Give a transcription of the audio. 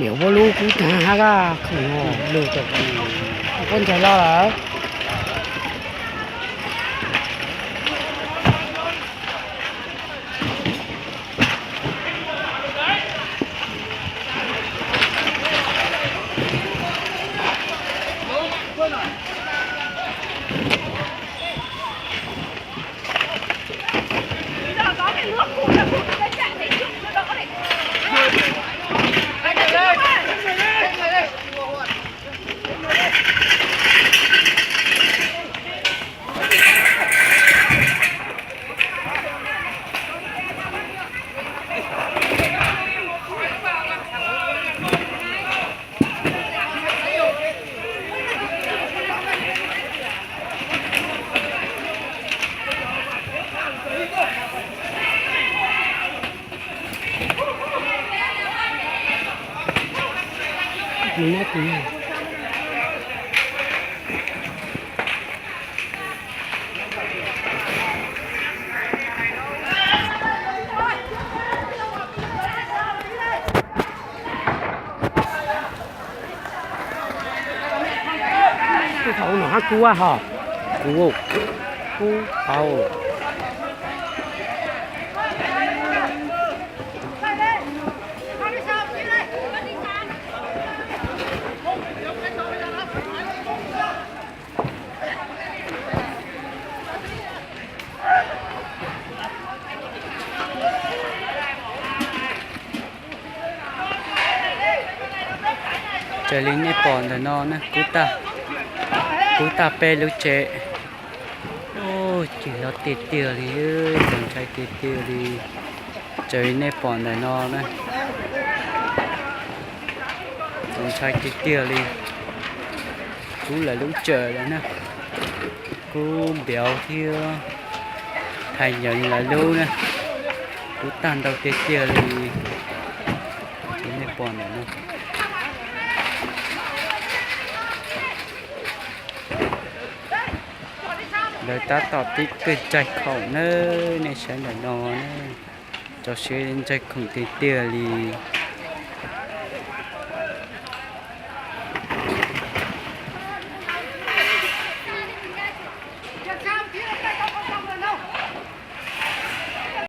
Niam ua lub kub tag hab kaj khoom no lug tau koj ncaig loj lawm. Kub thaum ub no hab kub hos, kub, kub thaum Raws li nej pom ntawm no na, kub tag peb lub tsev. Cig hlob tiag tiag li, txaus ntshai tiag tiag li. Raws li nej pom ntawm no na, txaus ntshai tiag tiag li. Kub lawv lub tsawm lawm na, kub npiav thiab thais nyeem lawv lub na, kub tag ntau tiag tiag li. Raws li nej pom ntawm no. Lawv tab tom tib tug ntsaig khoom na, nej saib ntawm no na, txaus siab ntsaig khoom tiag tiag li.